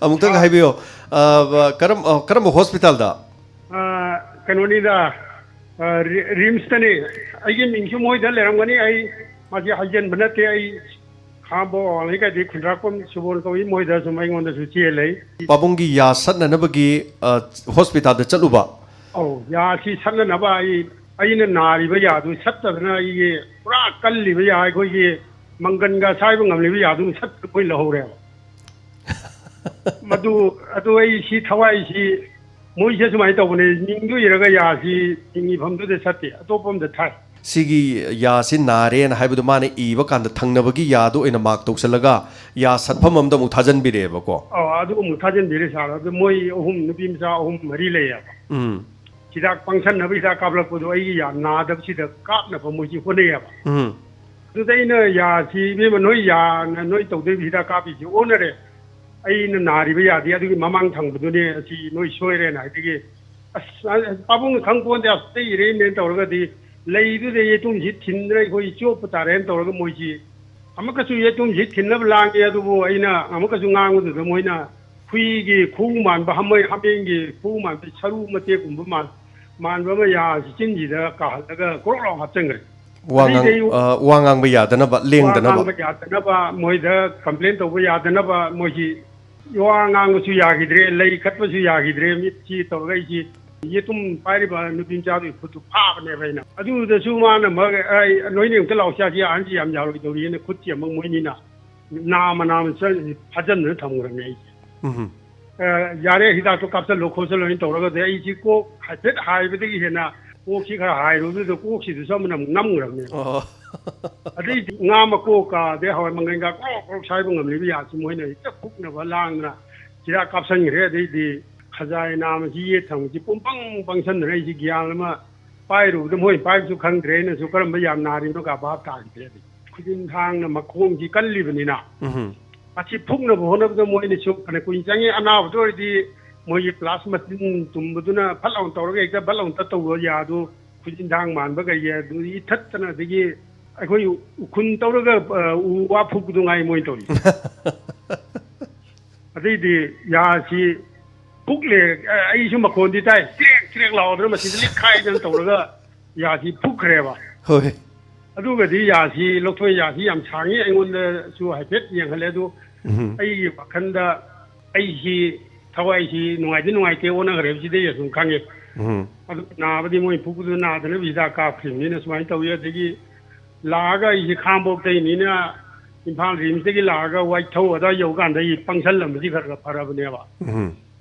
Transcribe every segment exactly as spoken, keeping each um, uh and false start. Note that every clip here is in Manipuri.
ꯑꯃꯨꯛꯇꯪ ꯍꯥꯏꯕꯤꯌꯣ, ꯑ, ꯀꯔꯝ-, ꯑ, ꯀꯔꯝꯕ ꯍꯣꯁꯄꯤꯇꯥꯜꯗ? ꯑ, ꯀꯩꯅꯣꯅꯤꯗ, ꯑ, ꯔꯤ-, ꯔꯤꯝꯁꯇꯅꯤ꯫ ꯑꯩꯒꯤ ꯃꯤꯡꯁꯨ ꯃꯣꯏꯗ ꯂꯩꯔꯝꯒꯅꯤ꯫ ꯑꯩ ꯃꯥꯁꯤ ꯍꯥꯏꯖꯤꯟꯕ ꯅꯠꯇꯦ꯫ ꯑꯩ ꯈꯥꯝꯕꯣ ꯋꯥꯡꯂꯩ ꯀꯥꯏꯗꯤ ꯈꯨꯟꯗ꯭ꯔꯥꯛꯄꯝ ꯁꯨꯕꯣꯟ ꯀꯧꯏ, ꯃꯣꯏꯗ ꯁꯨꯝ ꯑꯩꯉꯣꯟꯗꯁꯨ ꯆꯦꯜꯂꯦ꯫ ꯄꯥꯕꯨꯡꯒꯤ ꯌꯥ ꯁꯠꯅꯅꯕꯒꯤ, ꯑ, ꯍꯣꯁꯄꯤꯇꯥꯜꯗ ꯆꯠꯂꯨꯕ? ꯑꯧ, ꯌꯥꯁꯤ ꯁꯠꯅꯅꯕ ꯑꯩ, ꯑꯩꯅ ꯅꯥꯔꯤꯕ ꯌꯥꯗꯨ ꯁꯠꯇꯗꯅ ꯑꯩꯒꯤ ꯄꯨꯔꯥ ꯀꯜꯂꯤꯕ ꯌꯥ, ꯑꯩꯈꯣꯏꯒꯤ ꯃꯪꯒꯟꯒ ꯁꯥꯏꯕ ꯉꯝꯂꯤꯕ ꯌꯥꯗꯨ ꯁꯠꯇ ꯑꯩꯈꯣꯏ ꯂꯧꯍꯧꯔꯦꯕ꯫ ꯃꯗꯨ, ꯑꯗꯨ ꯑꯩ ꯁꯤ ꯊꯋꯥꯏꯁꯤ ꯃꯣꯏꯁꯦ ꯁꯨꯃꯥꯏꯅ ꯇꯧꯕꯅꯦ, ꯃꯤꯡꯗꯨ ꯏꯔꯒ ꯌꯥꯁꯤ ꯃꯤꯡ ꯏꯐꯝꯗꯨꯗ ꯁꯠꯇꯦ, ꯑꯇꯣꯞꯄ ꯑꯃꯗ ꯊꯥꯏ꯫ ꯁꯤꯒꯤ ꯌꯥꯁꯤ ꯅꯥꯔꯦꯅ ꯍꯥꯏꯕꯗꯨ ꯃꯥꯅ ꯏꯕ ꯀꯥꯟꯗ ꯊꯪꯅꯕꯒꯤ ꯌꯥꯗꯨ ꯑꯣꯏꯅ ꯃꯥꯔꯛ ꯇꯧꯁꯜꯂꯒ ꯌꯥ ꯁꯠꯐꯝ ꯑꯃꯗ ꯑꯃꯨꯛ ꯊꯥꯖꯟꯕꯤꯔꯛꯑꯦꯕꯀꯣ꯫ ꯑꯧ, ꯑꯗꯨ ꯑꯃꯨꯛ ꯊꯥꯖꯤꯟꯕꯤꯔꯦ ꯁꯥꯔ꯫ ꯑꯗꯨ ꯃꯣꯏ ꯑꯍꯨꯝ, ꯅꯨꯄꯤ ꯃꯆꯥ ꯑꯍꯨꯝ ꯃꯔꯤ ꯂꯩꯌꯦꯕ꯫ ꯎꯝ꯫ ꯍꯤꯗꯥꯛ ꯄꯪꯁꯟꯅꯕ ꯍꯤꯗꯥꯛ ꯀꯥꯞꯂꯛꯄꯗꯣ ꯑꯩꯒꯤ ꯌꯥ ꯅꯥꯗꯕꯁꯤꯗ ꯀꯥꯞꯅꯕ ꯃꯣꯏꯁꯤ ꯍꯣꯠꯅꯩꯌꯦꯕ꯫ ꯎꯝ꯫ ꯑꯗꯨꯗ ꯑꯩꯅ ꯌꯥꯁꯤ, "ꯏꯕꯦꯝꯃ, ꯅꯣꯏ ꯌꯥꯅ ꯅꯣꯏ ꯇꯧꯗꯣꯏꯕ ꯍꯤꯗꯥꯛ ꯀꯥꯞꯄꯤꯁꯤ ꯑꯣꯟꯅꯔꯦ꯫ ꯑꯩꯅ ꯅꯥꯔꯤꯕ ꯌꯥꯗꯤ ꯑꯗꯨꯒꯤ ꯃꯃꯥꯡ ꯊꯪꯕꯗꯨꯅꯦ, ꯑꯁꯤ ꯅꯣꯏ ꯁꯣꯏꯔꯦꯅ" ꯍꯥꯏꯗꯒꯤ, "ꯑꯁ, ꯑ, ꯄꯥꯕꯨꯡꯅ ꯈꯪ ꯄꯣꯟꯗꯦ, ꯑꯁ, ꯑꯇꯩ ꯏꯔꯦꯅꯦꯅ" ꯇꯧꯔꯒꯗꯤ, ꯂꯩꯗꯨꯗ ꯌꯦꯇꯨꯝꯁꯤ ꯊꯤꯟꯗꯅ ꯑꯩꯈꯣꯏ ꯆꯣꯞꯄ ꯇꯥꯔꯦꯅ ꯇꯧꯔꯒ ꯃꯣꯏꯁꯤ ꯑꯃꯨꯛꯀꯁꯨ ꯌꯦꯇꯨꯝꯁꯤ ꯊꯤꯟꯅꯕ ꯂꯥꯡꯉꯦ꯫ ꯑꯗꯨꯕꯨ ꯑꯩꯅ ꯑꯃꯨꯛꯀꯁꯨ ꯉꯥꯡꯕꯗꯨꯗ ꯃꯣꯏꯅ ꯍꯨꯏꯒꯤ ꯈꯨꯎ ꯃꯥꯟꯕ, ꯍꯥꯃꯦꯡ, ꯍꯥꯃꯦꯡꯒꯤ ꯈꯨꯎ ꯃꯥꯟꯕ, ꯁꯔꯨ ꯃꯇꯦꯛꯀꯨꯝꯕ ꯃꯥꯟ-, ꯃꯥꯟꯕ ꯑꯃ ꯌꯥꯁꯤ ꯆꯤꯟꯁꯤꯗ ꯀꯥꯍꯜꯂꯒ ꯀ꯭ꯔꯣꯛ ꯂꯥꯎ ꯍꯥꯞꯆꯤꯟꯈ꯭ꯔꯦ꯫ ꯋꯥ ꯉꯥꯡ-, ꯑꯗꯩꯗꯤ ꯑꯩ ꯑ, ꯋꯥ ꯉꯥꯡꯕ ꯌꯥꯗꯅꯕ, ꯋꯥ ꯂꯦꯡꯗꯅꯕ꯫ ꯉꯥꯡꯕ ꯌꯥꯗꯅꯕ, ꯃꯣꯏꯗ ꯀꯝꯄ꯭ꯂꯦꯟ ꯇꯧꯕ ꯌꯥꯗꯅꯕ, ꯃꯣꯏꯁꯤ ꯋꯥ ꯉꯥꯡꯕꯁꯨ ꯌꯥꯈꯤꯗ꯭ꯔꯦ, ꯂꯩ ꯀꯠꯄꯁꯨ ꯌꯥꯈꯤꯗ꯭ꯔꯦ꯫ ꯃꯤꯠꯁꯤ ꯇꯧꯔꯒ ꯑꯩꯁꯤ ꯌꯦꯇꯨꯝ ꯄꯥꯏꯔꯤꯕ ꯅꯨꯄꯤ ꯃꯆꯥꯗꯨꯒꯤ ꯈꯨꯠꯇꯨ ꯐꯥꯕꯅꯦꯕ ꯑꯩꯅ꯫ ꯑꯗꯨꯗꯁꯨ ꯃꯥꯅ ꯃ-, "ꯑꯩ, ꯅꯣꯏꯅꯤ ꯑꯝꯇ ꯂꯥꯎꯁꯤ, ꯑꯁꯤ ꯑꯍꯟꯁꯤ ꯌꯥꯝ ꯌꯥꯔꯣꯏꯗꯧꯔꯤꯅ" ꯈꯨꯠꯁꯤ ꯑꯃꯨꯛ ꯃꯣꯏꯅꯤꯅ ꯅꯥꯝꯃ ꯅꯥꯝꯃ ꯆꯠ-, ꯐꯥꯖꯤꯟꯗꯅ ꯊꯝꯈ꯭ꯔꯕꯅꯦ ꯑꯩꯁꯦ꯫ ꯎꯝ꯫ ꯑ, "ꯌꯥꯔꯦ, ꯍꯤꯗꯥꯛꯇꯣ ꯀꯥꯞꯁꯜꯂꯣ ꯈꯣꯠꯆꯜꯂꯣꯅ" ꯇꯧꯔꯒꯗꯤ ꯑꯩꯁꯤ ꯀꯣꯛ ꯍꯥꯏꯐꯦꯠ ꯍꯥꯏꯕꯗꯒꯤ ꯍꯦꯟꯅ ꯀꯣꯛꯁꯤ ꯈꯔ ꯍꯥꯏꯔꯨꯕꯗꯨꯗ ꯀꯣꯛꯁꯤꯗꯁꯨ ꯑꯃꯅ ꯑꯃꯨꯛ ꯅꯝꯈ꯭ꯔꯕꯅꯦ꯫ ꯑꯣ꯫ ꯑꯗꯩꯗꯤ ꯉꯥ ꯃꯀꯣꯛꯀ ꯑꯗꯩ ꯍꯋꯥꯏ ꯃꯪꯒꯟꯒ ꯀ꯭ꯔꯣꯛ ꯀ꯭ꯔꯣꯛ ꯁꯥꯏꯕ ꯉꯝꯂꯤꯕ ꯌꯥꯁꯤ ꯃꯣꯏꯅ ꯍꯦꯛꯇ ꯐꯨꯛꯅꯕ ꯂꯥꯡꯗꯅ ꯍꯤꯗꯥꯛ ꯀꯥꯞꯁꯟꯈ꯭ꯔꯦ꯫ ꯑꯗꯩꯗꯤ ꯈꯖꯥꯏ ꯅꯥꯝꯃꯁꯤ ꯌꯦꯠ ꯊꯪꯕꯁꯤ ꯄꯨꯡꯄꯪ ꯄꯪꯁꯟꯗꯅ ꯑꯩꯁꯤ ꯒ꯭ꯌꯥꯟ ꯑꯃ ꯄꯥꯏꯔꯨꯕꯗ ꯃꯣꯏ ꯄꯥꯏꯕꯁꯨ ꯈꯪꯗ꯭ꯔꯦ꯫ ꯑꯩꯅꯁꯨ ꯀꯔꯝꯕ ꯌꯥꯝ ꯅꯥꯔꯤꯅꯣ ꯀ ꯚꯥꯞ ꯇꯥꯈꯤꯗ꯭ꯔꯦ꯫ ꯑꯗꯩ ꯈꯨꯖꯤꯟ ꯊꯥꯡꯅ ꯃꯈꯣꯡꯁꯤ ꯀꯜꯂꯤꯕꯅꯤꯅ ꯎꯝ꯫ ꯃꯁꯤ ꯐꯨꯛꯅꯕ ꯍꯣꯠꯅꯕꯗ ꯃꯣꯏꯅꯁꯨ ꯐꯅ ꯀꯨꯏꯅ ꯆꯪꯉꯤ꯫ ꯑꯅꯥꯕꯗ ꯑꯣꯏꯔꯗꯤ ꯃꯣꯏꯒꯤ ꯄ꯭ꯂꯥꯁ ꯃꯆꯤꯟ ꯇꯨꯝꯕꯗꯨꯅ ꯐꯠ ꯂꯥꯎꯅ ꯇꯧꯔꯒ ꯍꯦꯛꯇ ꯐꯠ ꯂꯥꯎꯅ ꯇꯠꯇꯧꯕ ꯌꯥꯗꯨ ꯈꯨꯖꯤꯟ ꯊꯥꯡ ꯃꯥꯟꯕ ꯀꯩ ꯑꯗꯨ ꯏꯊꯠꯇꯅ ꯑꯗꯒꯤ ꯑꯩꯈꯣꯏ ꯎꯈꯨꯟ ꯇꯧꯔꯒ, ꯑ, ꯎ ꯋꯥ ꯐꯨꯛꯄꯗꯨ ꯉꯥꯏ ꯃꯣꯏꯅ ꯇꯧꯔꯤ꯫ ꯑꯗꯩꯗꯤ ꯌꯥꯁꯤ ꯄꯨꯛꯂꯦ꯫ ꯑꯩꯁꯨ ꯃꯈꯣꯟꯗꯤ ꯇꯥꯏ, ꯆ꯭ꯔꯦꯛ ꯆ꯭ꯔꯦꯛ ꯂꯥꯎꯗꯅ ꯃꯁꯤꯗ ꯂꯤꯛꯈꯥꯏꯗꯅ ꯇꯧꯔꯒ ꯌꯥꯁꯤ ꯐꯨꯛꯈ꯭ꯔꯦꯕ꯫ ꯍꯣꯏ꯫ ꯑꯗꯨꯒꯗꯤ ꯌꯥꯁꯤ ꯂꯧꯊꯣꯛꯑꯦ꯫ ꯌꯥꯁꯤ ꯌꯥꯝ ꯁꯥꯡꯉꯤ, ꯑꯩꯉꯣꯟꯗꯁꯨ ꯍꯥꯏꯐꯦꯠ ꯌꯦꯡꯍꯜꯂꯦ꯫ ꯑꯗꯨ ꯎꯝ꯫ ꯑꯩꯒꯤ ꯋꯥꯈꯜꯗ ꯑꯩꯁꯤ ꯊꯋꯥꯏꯁꯤ ꯅꯨꯡꯉꯥꯏꯗꯤ ꯅꯨꯡꯉꯥꯏꯇꯦ, ꯑꯣꯟꯅꯈ꯭ꯔꯦꯕ꯫ ꯁꯤꯗꯩ ꯑꯁꯨꯝ ꯈꯪꯉꯦ꯫ ꯎꯝ꯫ ꯑꯗꯨ ꯅꯥꯕꯗꯤ ꯃꯣꯏ ꯐꯨꯛꯄꯗꯨ ꯅꯥꯗꯅꯕ ꯍꯤꯗꯥꯛ ꯀꯥꯞꯈ꯭ꯔꯤꯕꯅꯤꯅ ꯁꯨꯃꯥꯏꯅ ꯇꯧꯋꯤ꯫ ꯑꯗꯒꯤ ꯂꯥꯛꯑꯒ ꯑꯩꯁꯦ ꯈꯥꯉꯕꯣꯛꯇꯩꯅꯤꯅ ꯏꯝꯐꯥꯜ ꯔꯤꯝꯁꯇꯒꯤ ꯂꯥꯛꯑꯒ ꯋꯥꯏꯊꯧ ꯑꯗꯥꯏ ꯌꯧꯀꯥꯟꯗ ꯑꯩ ꯄꯪꯁꯜꯂꯝꯕꯗꯤ ꯈꯔ ꯈꯔ ꯐꯔꯕꯅꯦꯕ꯫ ꯎꯝ꯫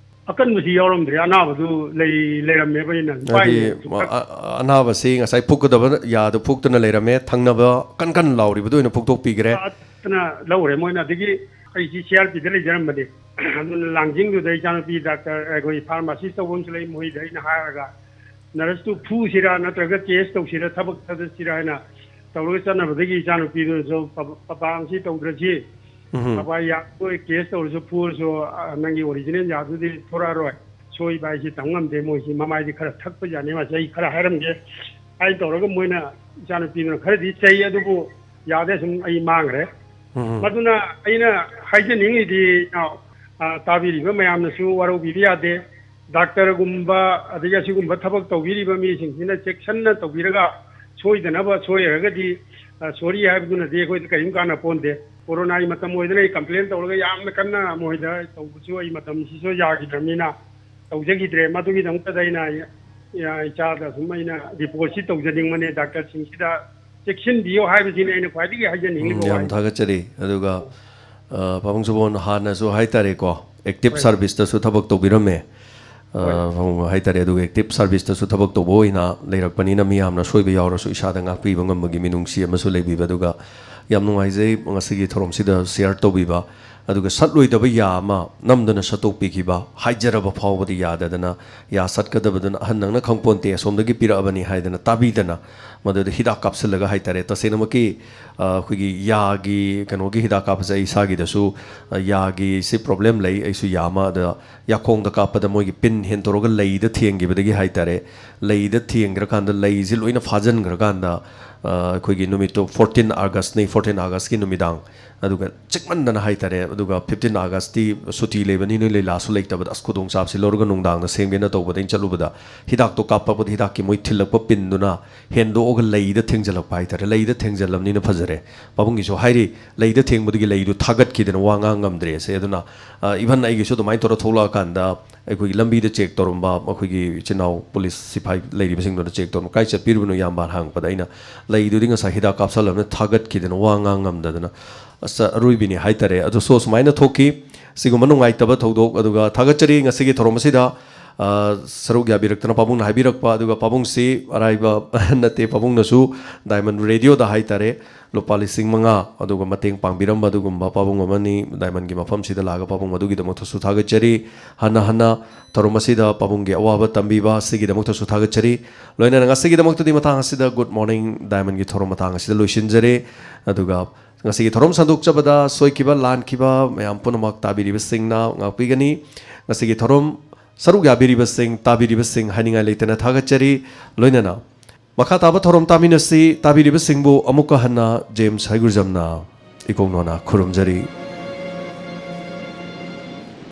ꯑꯀꯟꯕꯁꯤ ꯌꯥꯎꯔꯝꯗ꯭ꯔꯦ, ꯑꯅꯥꯕꯗꯨ ꯂꯩ ꯂꯩꯔꯝꯃꯦꯕ꯫ ꯑꯩꯅ ꯍꯥꯏꯗꯤ ꯎꯄꯥꯏ ꯂꯩꯇꯕ꯫ ꯑ- ꯑ- ꯑꯅꯥꯕꯁꯤ ꯉꯁꯥꯏ ꯐꯨꯛꯀꯗꯕ ꯌꯥꯗꯨ ꯐꯨꯛꯇꯅ ꯂꯩꯔꯝꯃꯦ, ꯊꯪꯅꯕ ꯀꯟ ꯀꯟ ꯂꯥꯎꯔꯤꯕꯗꯨ ꯑꯣꯏꯅ ꯐꯨꯛꯇꯣꯛꯄꯤꯈ꯭ꯔꯦ꯫ ꯐꯖꯅ ꯂꯧꯔꯦ ꯃꯣꯏꯅ꯫ ꯑꯗꯒꯤ ꯑꯩꯁꯤ ꯁꯤ ꯑꯥꯔ ꯄꯤꯗ ꯂꯩꯖꯔꯝꯕꯅꯦ꯫ ꯑꯗꯨꯅ ꯂꯥꯡꯖꯤꯡꯗꯨꯗ ꯏꯆꯥꯅꯨꯄꯤ ꯗꯥꯛꯇꯔ, ꯑꯩꯈꯣꯏ ꯐꯥꯔꯃꯥꯁꯤꯁ ꯇꯧꯕ ꯑꯃꯁꯨ ꯂꯩ, ꯃꯣꯏꯗ ꯑꯩꯅ ꯍꯥꯏꯔꯒ ꯅꯔꯁꯇꯨ ꯐꯨꯁꯤꯔꯥ ꯅꯠꯇ꯭ꯔꯒ ꯀꯦꯁ ꯇꯧꯁꯤꯔꯥ, ꯊꯕꯛ ꯊꯥꯗꯠꯁꯤꯔꯥ ꯍꯥꯏꯅ ꯇꯧꯔꯒ ꯆꯠꯅꯕꯗꯒꯤ ꯏꯆꯥꯅꯨꯄꯤꯗꯨꯅꯁꯨ "ꯄꯄꯥ, ꯃꯁꯤ ꯇꯧꯗ꯭ꯔꯁꯤ, ꯎꯝ꯫ ꯄꯄꯥ ꯌꯥꯔꯣꯏ, ꯀꯦꯁ ꯇꯧꯔꯁꯨ ꯐꯨꯔꯁꯨ, ꯑ, ꯅꯪꯒꯤ ꯑꯣꯔꯤꯖꯤꯅꯦꯜ ꯌꯥꯗꯨꯗꯤ ꯊꯣꯔꯛꯑꯔꯣꯏ, ꯁꯣꯏꯕ ꯍꯥꯏꯁꯤ ꯇꯝ ꯉꯝꯗꯦ, ꯃꯣꯏꯁꯤ ꯃꯃꯥꯏꯗꯤ ꯈꯔ ꯊꯛꯄ ꯖꯥꯠꯅꯤ, ꯃꯥꯁꯤ ꯑꯩ ꯈꯔ ꯍꯥꯏꯔꯝꯒꯦ" ꯍꯥꯏꯅ ꯇꯧꯔꯒ ꯃꯣꯏꯅ ꯏꯆꯥꯅꯨꯄꯤꯗꯨꯅ ꯈꯔꯗꯤ ꯆꯩ, ꯑꯗꯨꯕꯨ ꯌꯥꯗꯦ, ꯁꯨꯝ ꯑꯩ ꯃꯥꯡꯈ꯭ꯔꯦ꯫ ꯎꯝ꯫ ꯃꯗꯨꯅ ꯑꯩꯅ ꯍꯥꯏꯖꯅꯤꯡꯉꯤꯗꯤ, ꯏꯅꯥꯎ, ꯑ, ꯇꯥꯕꯤꯔꯤꯕ ꯃꯌꯥꯝꯅꯁꯨ ꯋꯥꯔꯧꯕꯤꯕ ꯌꯥꯗꯦ꯫ ꯗꯥꯛꯇꯔꯒꯨꯝꯕ ꯑꯗꯒꯤ ꯑꯁꯤꯒꯨꯝꯕ ꯊꯕꯛ ꯇꯧꯕꯤꯔꯤꯕ ꯃꯤꯁꯤꯡꯁꯤꯅ ꯆꯦꯛꯁꯤꯟꯅ ꯇꯧꯕꯤꯔꯒ ꯁꯣꯏꯗꯅꯕ, ꯁꯣꯏꯔꯒꯗꯤ, ꯑ, ꯁꯣꯔꯤ ꯍꯥꯏꯕꯗꯨꯅꯗꯤ ꯑꯩꯈꯣꯏꯗ ꯀꯔꯤꯝ ꯀꯥꯟꯅ ꯄꯣꯟꯗꯦ꯫ ꯀꯣꯔꯣꯅꯥꯒꯤ ꯃꯇꯝ ꯑꯣꯏꯗꯅ ꯑꯩ ꯀꯝꯄ꯭ꯂꯦꯟ ꯇꯧꯔꯒ ꯌꯥꯝꯅ ꯀꯟꯅ ꯃꯣꯏꯗ ꯇꯧꯕꯁꯨ ꯑꯩ ꯃꯇꯝꯁꯤꯁꯨ ꯌꯥꯈꯤꯗ꯭ꯔꯕꯅꯤꯅ ꯇꯧꯖꯈꯤꯗ꯭ꯔꯦ꯫ ꯃꯗꯨꯒꯤꯗꯃꯛꯇꯗ ꯑꯩꯅ, ꯑ, ꯏꯆꯥꯗ ꯁꯨꯝ ꯑꯩꯅ ꯔꯤꯄꯣꯔꯠꯁꯤ ꯇꯧꯖꯅꯤꯡꯕꯅꯦ꯫ ꯗꯥꯛꯇꯔꯁꯤꯡꯁꯤꯗ ꯆꯦꯛꯁꯤꯟꯕꯤꯌꯣ ꯍꯥꯏꯕꯁꯤꯅꯤ ꯑꯩꯅ ꯈ꯭ꯋꯥꯏꯗꯒꯤ ꯎꯝ, ꯍꯥꯏꯖꯅꯤꯡꯂꯤꯕ ꯌꯥꯝ ꯋꯥꯍꯩ꯫ ꯊꯥꯒꯠꯆꯔꯤ꯫ ꯑꯗꯨꯒ, ꯑ, ꯄꯥꯕꯨꯡ ꯁꯣꯕꯣꯟ ꯍꯥꯟꯅꯁꯨ ꯍꯥꯏꯇꯥꯔꯦꯀꯣ, ꯑꯦꯛꯇꯤꯞ ꯍꯣꯏ꯫ ꯁꯥꯔꯚꯤꯁꯇꯁꯨ ꯊꯕꯛ ꯇꯧꯕꯤꯔꯝꯃꯦ꯫ ꯑ, ꯍꯣꯏ꯫ ꯄꯥꯕꯨꯡ ꯍꯥꯏꯇꯥꯔꯦ, ꯑꯗꯨꯒ ꯑꯦꯛꯇꯤꯞ ꯁꯥꯔꯚꯤꯁꯇꯁꯨ ꯊꯕꯛ ꯇꯧꯕ ꯑꯣꯏꯅ ꯂꯩꯔꯛꯄꯅꯤꯅ ꯃꯤꯌꯥꯝꯅ ꯁꯣꯏꯕ ꯌꯥꯎꯔꯁꯨ ꯏꯁꯥꯗ ꯉꯥꯛꯄꯤꯕ ꯉꯝꯕꯒꯤ ꯃꯤꯅꯨꯡꯁꯤ ꯑꯃꯁꯨ ꯂꯩꯕꯤꯕ꯫ ꯑꯗꯨꯒ ꯌꯥꯝ ꯅꯨꯡꯉꯥꯏꯖꯩ ꯉꯁꯤꯒꯤ ꯊꯧꯔꯝꯁꯤꯗ ꯁꯤꯌꯥꯔ ꯇꯧꯕꯤꯕ꯫ ꯑꯗꯨꯒ ꯁꯠꯂꯣꯏꯗꯕ ꯌꯥ ꯑꯃ ꯅꯝꯗꯅ ꯁꯠꯇꯣꯛꯄꯤꯈꯤꯕ, ꯍꯥꯏꯖꯔꯕ ꯐꯥꯎꯕꯗꯤ ꯌꯥꯗꯗꯅ, ꯌꯥ ꯁꯠꯀꯗꯕꯗꯨꯅ "ꯑꯍꯟ ꯅꯪꯅ ꯈꯪꯄꯣꯟꯇꯦ, ꯑꯁꯣꯝꯗꯒꯤ ꯄꯤꯔꯛꯑꯕꯅꯤ" ꯍꯥꯏꯗꯅ ꯇꯥꯕꯤꯗꯅ ꯃꯗꯨꯗ ꯍꯤꯗꯥꯛ ꯀꯥꯞꯁꯤꯜꯂꯒ ꯍꯥꯏꯇꯥꯔꯦ꯫ ꯇꯁꯦꯡꯅꯃꯛꯀꯤ, ꯑ, ꯑꯩꯈꯣꯏꯒꯤ ꯌꯥꯒꯤ ꯀꯩꯅꯣꯒꯤ ꯍꯤꯗꯥꯛ ꯀꯥꯞꯄꯁꯦ ꯑꯩ ꯏꯁꯥꯒꯤꯗꯁꯨ, ꯑ, ꯌꯥꯒꯤ ꯁꯤ ꯄ꯭ꯔꯣꯕ꯭ꯂꯦꯝ ꯂꯩ꯫ ꯑꯩꯁꯨ ꯌꯥ ꯑꯃ ꯑꯗ ꯌꯥꯈꯣꯡꯗ ꯀꯥꯞꯄꯗ ꯃꯣꯏꯒꯤ ꯄꯤꯟ ꯍꯦꯟꯗꯣꯔꯒ ꯂꯩꯗ ꯊꯦꯡꯈꯤꯕꯗꯒꯤ ꯍꯥꯏꯇꯥꯔꯦ, ꯂꯩꯗ ꯊꯦꯡꯈ꯭ꯔꯀꯥꯟꯗ ꯂꯩꯁꯤ ꯂꯣꯏꯅ ꯐꯥꯖꯤꯟꯈ꯭ꯔꯀꯥꯟꯗ, ꯑꯩꯈꯣꯏꯒꯤ ꯅꯨꯃꯤꯠꯇꯣ ꯐꯣꯔꯇꯤꯟ ꯑꯥꯒꯁꯅꯤ, ꯐꯣꯔꯇꯤꯟ ꯑꯥꯒꯁꯀꯤ ꯅꯨꯃꯤꯗꯥꯡ꯫ ꯑꯗꯨꯒ ꯆꯤꯛꯃꯟꯗꯅ ꯍꯥꯏꯇꯥꯔꯦ꯫ ꯑꯗꯨꯒ ꯐꯤꯐꯇꯤꯟ ꯑꯥꯒꯁꯇꯤ ꯁꯨꯇꯤ ꯂꯩꯕꯅꯤ, ꯅꯣꯏ ꯂꯤꯂꯥꯁꯨ ꯂꯩꯇꯕꯗ, ꯑꯁ, ꯈꯨꯗꯣꯡꯆꯥꯕꯁꯤ ꯂꯧꯔꯒ ꯅꯨꯡꯗꯥꯡꯗ ꯁꯦꯝꯒꯦꯅ ꯇꯧꯕꯗ ꯑꯩꯅ ꯆꯠꯂꯨꯕꯗ, ꯍꯤꯗꯥꯛꯇꯣ ꯀꯥꯞꯄꯛꯄꯗ ꯍꯤꯗꯥꯛꯀꯤ ꯃꯣꯏ ꯊꯤꯜꯂꯛꯄ ꯄꯤꯟꯗꯨꯅ ꯍꯦꯟꯗꯣꯛꯑꯒ ꯂꯩꯗ ꯊꯦꯡꯖꯤꯜꯂꯛꯄ ꯍꯥꯏꯇꯥꯔꯦ꯫ ꯂꯩꯗ ꯊꯦꯡꯖꯤꯜꯂꯝꯅꯤꯅ ꯐꯖꯔꯦ꯫ ꯄꯥꯕꯨꯡꯒꯤꯁꯨ ꯍꯥꯏꯔꯤ, ꯂꯩꯗ ꯊꯦꯡꯕꯗꯒꯤ ꯂꯩꯗꯨ ꯊꯥꯒꯠꯈꯤꯗꯅ ꯋꯥ ꯉꯥꯡ ꯉꯝꯗ꯭ꯔꯦꯁꯦ꯫ ꯑꯗꯨꯅ, ꯑ, even ꯑꯩꯒꯤꯁꯨ ꯑꯗꯨꯃꯥꯏꯅ ꯇꯧꯔ ꯊꯣꯛꯂꯛꯑꯀꯥꯟꯗ ꯑꯩꯈꯣꯏꯒꯤ ꯂꯝꯕꯤꯗ ꯆꯦꯛ ꯇꯧꯔꯝꯕ ꯑꯩꯈꯣꯏꯒꯤ ꯏꯆꯤꯟ ꯏꯅꯥꯎ ꯄꯨꯂꯤꯁ ꯁꯤꯐꯥꯏ ꯂꯩꯔꯤꯕꯁꯤꯡꯗꯨꯅ ꯆꯦꯛ ꯇꯧꯔꯝꯕ, "ꯀꯥꯏ ꯆꯠꯄꯤꯔꯨꯕꯅꯣ ꯏꯌꯥꯝꯕ?" ꯍꯪꯉꯛꯄꯗ ꯑꯩꯅ, "ꯂꯩꯗꯨꯗꯤ ꯉꯁꯥꯏ ꯍꯤꯗꯥꯛ ꯀꯥꯞꯁꯜꯂꯕꯅ ꯊꯥꯒꯠꯈꯤꯗꯅ ꯋꯥ ꯉꯥꯡ ꯉꯝꯗꯗꯅ", ꯑꯁ, ꯑꯔꯣꯏꯕꯤꯅꯤ ꯍꯥꯏꯇꯥꯔꯦ꯫ ꯑꯗꯨ ꯁꯣ ꯁꯨꯃꯥꯏꯅ ꯊꯣꯛꯈꯤ꯫ ꯁꯤꯒꯨꯝꯕ ꯅꯨꯡꯉꯥꯏꯇꯕ ꯊꯧꯗꯣꯛ꯫ ꯑꯗꯨꯒ ꯊꯥꯒꯠꯆꯔꯤ ꯉꯁꯤꯒꯤ ꯊꯧꯔꯝ ꯑꯁꯤꯗ, ꯑ, ꯁꯔꯨꯛ ꯌꯥꯕꯤꯔꯛꯇꯅ ꯄꯥꯕꯨꯡꯅ ꯍꯥꯏꯕꯤꯔꯛꯄ, ꯑꯗꯨꯒ ꯄꯥꯕꯨꯡꯁꯤ ꯑꯔꯥꯏꯕ ꯅꯠꯇꯦ, ꯄꯥꯕꯨꯡꯅꯁꯨ ꯗꯥꯏꯃꯟ ꯔꯦꯗꯤꯑꯣꯗ ꯍꯥꯏꯇꯥꯔꯦ, ꯂꯨꯄꯥ ꯂꯤꯁꯤꯡ ꯃꯉꯥ ꯑꯗꯨꯒ ꯃꯇꯦꯡ ꯄꯥꯡꯕꯤꯔꯝꯕ ꯑꯗꯨꯒꯨꯝꯕ ꯄꯥꯕꯨꯡ ꯑꯃꯅꯤ꯫ ꯗꯥꯏꯃꯟꯒꯤ ꯃꯐꯝꯁꯤꯗ ꯂꯥꯛꯑꯒ ꯄꯥꯕꯨꯡ ꯑꯗꯨꯒꯤꯗꯃꯛꯇꯁꯨ ꯊꯥꯒꯠꯆꯔꯤ꯫ ꯍꯟꯅ ꯍꯟꯅ ꯊꯧꯔꯝ ꯑꯁꯤꯗ ꯄꯥꯕꯨꯡꯒꯤ ꯑꯋꯥꯕ ꯇꯝꯕꯤꯕ ꯑꯁꯤꯒꯤꯗꯃꯛꯇꯁꯨ ꯊꯥꯒꯠꯆꯔꯤ꯫ ꯂꯣꯏꯅꯅ ꯉꯁꯤꯒꯤꯗꯃꯛꯇꯗꯤ ꯃꯇꯥꯡ ꯑꯁꯤꯗ Good Morning ꯗꯥꯏꯃꯟꯒꯤ ꯊꯧꯔꯝ ꯃꯇꯥꯡ ꯑꯁꯤꯗ ꯂꯣꯏꯁꯤꯟꯖꯔꯦ꯫ ꯑꯗꯨꯒ ꯉꯁꯤꯒꯤ ꯊꯧꯔꯝ ꯁꯟꯗꯣꯛꯆꯕꯗ ꯁꯣꯏꯈꯤꯕ, ꯂꯥꯟꯈꯤꯕ ꯃꯌꯥꯝ ꯄꯨꯝꯅꯃꯛ ꯇꯥꯕꯤꯔꯤꯕꯁꯤꯡꯅ ꯉꯥꯛꯄꯤꯒꯅꯤ꯫ ꯉꯁꯤꯒꯤ ꯊꯧꯔꯝ ꯁꯔꯨꯛ ꯌꯥꯕꯤꯔꯤꯕꯁꯤꯡ, ꯇꯥꯕꯤꯔꯤꯕꯁꯤꯡ ꯍꯥꯏꯅꯤꯡꯉꯥꯏ ꯂꯩꯇꯅ ꯊꯥꯒꯠꯆꯔꯤ꯫ ꯂꯣꯏꯅꯅ ꯃꯈꯥ ꯇꯥꯕ ꯊꯧꯔꯝ ꯇꯥꯃꯤꯟꯅꯁꯤ꯫ ꯇꯥꯕꯤꯔꯤꯕꯁꯤꯡꯕꯨ ꯑꯃꯨꯛꯀ ꯍꯟꯅ ꯖꯦꯝꯁ ꯍꯩꯒ꯭ꯔꯨꯖꯝꯅ ꯏꯀꯣꯛ ꯅꯣꯟꯅ ꯈꯨꯔꯨꯝꯖꯔꯤ꯫